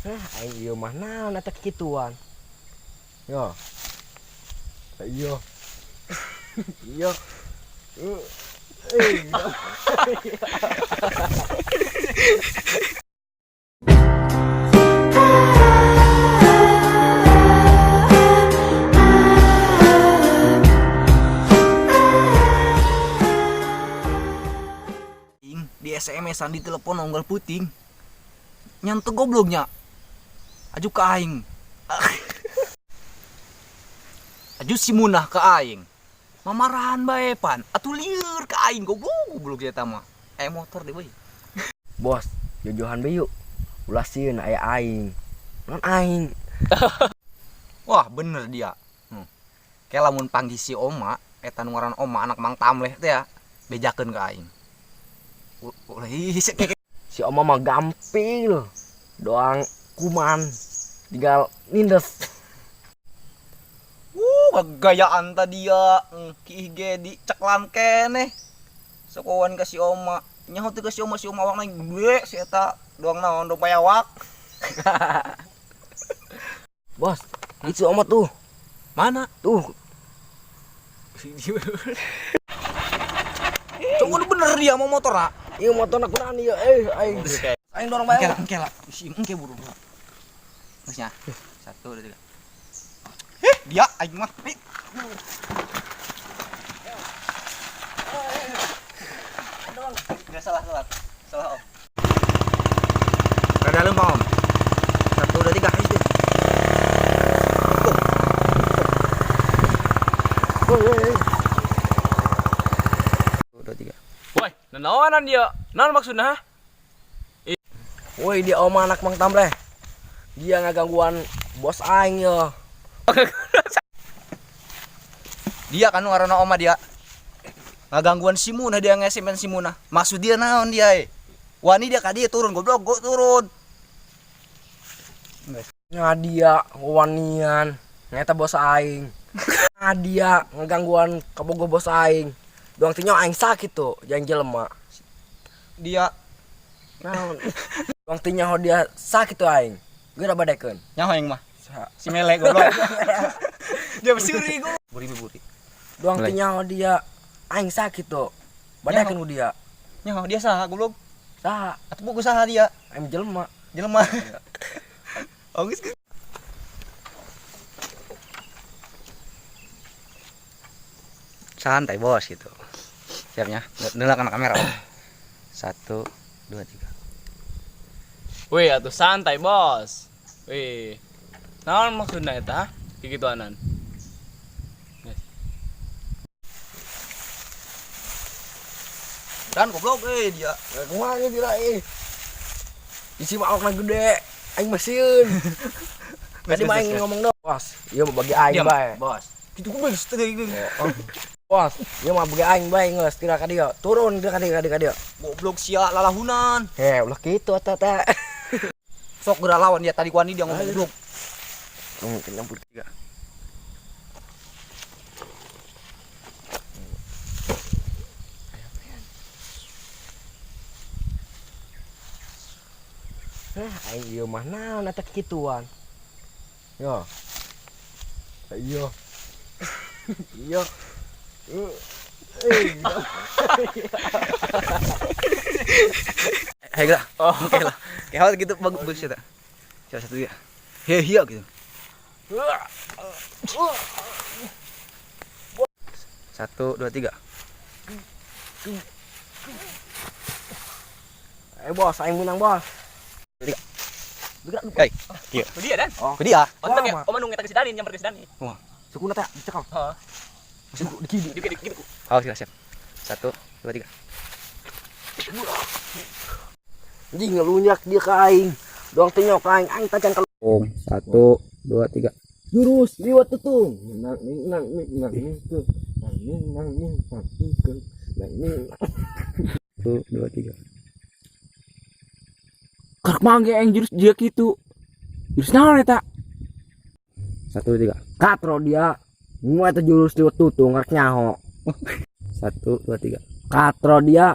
Hah, aing ieu mah naon eta kikituan. Yo. Iya. Iya. Eh. Ing di SMS-an, di telepon unggal puting. Nyantu gobloknya. Aju ka aing. Aju si Munah ka aing. Mamarahan bae pan. Atuh lieur ka aing, goblok goblok eta mah. Eh, motor deh, boy. Bos, jojohan be yuk. Ulah sieun, aya aing. Non aing. Wah, bener dia. Kayak lamun panggih si Oma, eta nu ngaran Oma anak Mang Tamleh teh ya, bejakeun ka aing. Ulah ih, Si Oma mah gampil. Doang kuman. Tinggal nindes. Gagayaan tadi ya, kiih ge diceklan keneh. Sokowan ka si Oma. Nyaho teu ka si Oma, si Oma awakna gede si eta, doang naon, doang payawak. Bos, itu Oma tuh. Mana? Tuh. Coba lu bener dia mau motor nak. Iya, motor nak kunaon ieu? Eh, aing. Aing dorong bae. Engke lah, engke lah. Si engke buru. Terusnya. Satu, dua, tiga. Eh, dia aing mah. Eh. Enggak salah, salah. Salah, Om. Rada lempang, Om. Satu, dua, tiga, ayo. Woi. Satu, dua, tiga. Woi, nanaonan dia? Naon maksudna? Woi, dia Oma anak Mang Tamleh. Dia ngagangguan bos aing yo. Dia kan ngaranna Oma dia. Ngagangguan si Munah, dia nge-SMS si Munah. Maksud dia naon dia eh? Wani dia ka dia turun, goblok, gua turun. Nah, dia wanian. Nyata bos aing. Nah, dia ngegangguan kabogoh bos aing. Doang tinyo aing sakit tuh, jangan jelema. Dia Naon? Doang tinyo dia sakit tuh aing. Geura badekeun. Nyaho aing mah. Si Mele goblok. Dia bersuri goblok. Buri buri. Doang Mulai. tinyo dia aing sakit tuh. Badekeun ku dia. Nyaho dia saha goblok? Saha? Atuh buku saha dia? Aing jelema. Jelema. Oh, geus. Santai bos gitu. Siapnya, ndelak kana kamera. Om. Satu, dua, tiga. Wih, atuh santai, Bos. Wih. Naon maksudna eta? Kikituanan. Guys. Dan goblok eh dia. Kumaha ge tidak eh. Isi mah awakna gede, aing mah sieun. Tadi mah aing ngomong dong. Bos, ieu mah bagi aing Diam, bae. Bos. Gitu goblok setengah gitu. Bos, ieu mah bagi aing bae geus kira ka dieu. Turun kira ka dieu, ka dieu, ka dieu. Goblok sia lalahunan. Heh, ulah kitu eta teh. Sok geura lawan dia tadi wani dia ngomong goblok. Mungkin nyampur tiga. Hah, aing ieu mah naon eta kikituan. Yo. Iya. Iya. Eh. Hei lah. Oh, oke lah. Kayak gitu bagus bagus ya. Coba satu ya. Hei hiya gitu. Satu, dua, tiga. Eh bos, aing menang bos. Tiga. Gerak. Hei, iya. Ku dia dan. Oh. Ke dia. Otak ya, Wah, Oma nu ngetak si Dani, nyamper ke si Dani. Wah. Sukuna teh dicekal. Heeh. Suku dikidi. Gitu gitu. Oh, siap, siap. Satu, dua, tiga. Anjing ngelunjak dia ke aing. Doang teh nyok aing, aing tacan kalau. Om, satu, dua, tiga. Jurus liwat tutung. Nang ning nang ning nang ning tung. Nang ning nang ning nang ning tung. Nang ning. Satu, dua, tiga. Karek mangge aing jurus dia kitu. Jurus naon eta? Satu, dua, tiga. Katro dia. Mu eta jurus liwat tutung karek nyaho. Satu, dua, tiga. Katro dia.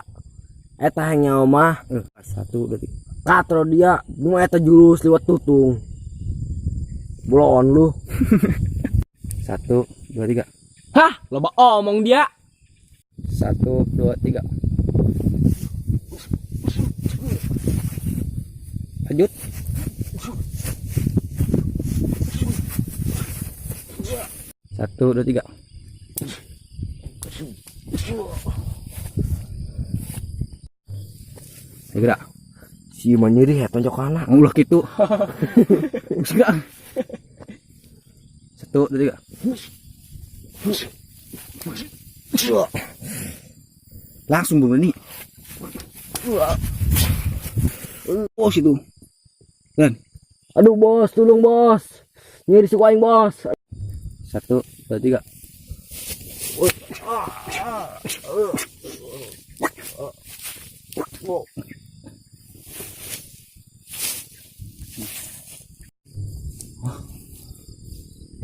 Eta nyaho mah. Satu, dua, tiga. Katro dia, bunga eta jurus liwat tutung. Bolon lu. 1 2 3. Hah, loba omong dia. 1 2 3. Lanjut. 1 2 3. Ayo gerak. Si mah nyeri ya tonjokanna. Ulah kitu. Geus gerak. 1 2 3. Langsung Bung Dani. Oh situ. Dan. Aduh bos, tolong bos. Nyeri suku aing bos. 1 2 3.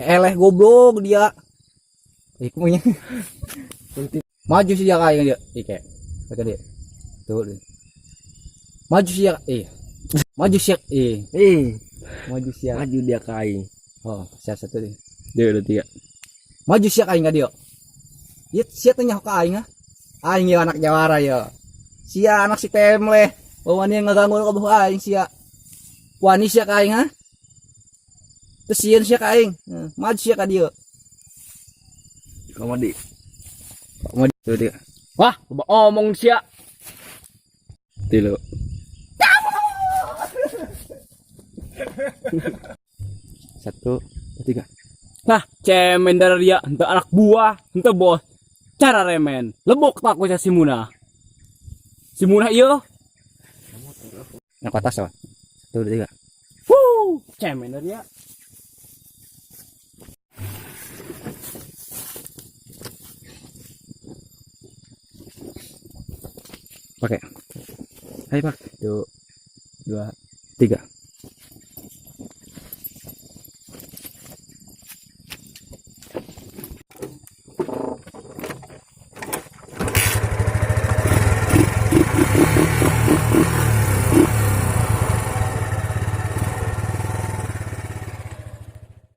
Eleh goblok dia. Kumaha? Maju sih dia kayak dia. Kayak. Pakai dia. Tuh dia. Maju sih dia. Maju sih. Maju sih. Maju dia ka aing. Oh, siap 1 dia. 2 2 3. Maju sih aing ka dia. Ieu sia teh nyaho ka aing ah. Aing ieu anak jawara ya. Sia anak si Temleh. Wani ngaganggu ka buah aing sia. Wani sia ka aing ah. Terus sieun sia ka aing. Maju sia ka dieu. Kamadi. Maju 2 3. Wah, loba omong sia. 3. 1 2 3. Nah, cemen darah dia, henteu anak buah, henteu bos. Cara remen, lebok tak ku si Munah. Si Munah ieu. Yang ke atas apa? 1 2 3. Wuh, cemen darah dia. Pakai. Ayo, Pak. 1 2 3.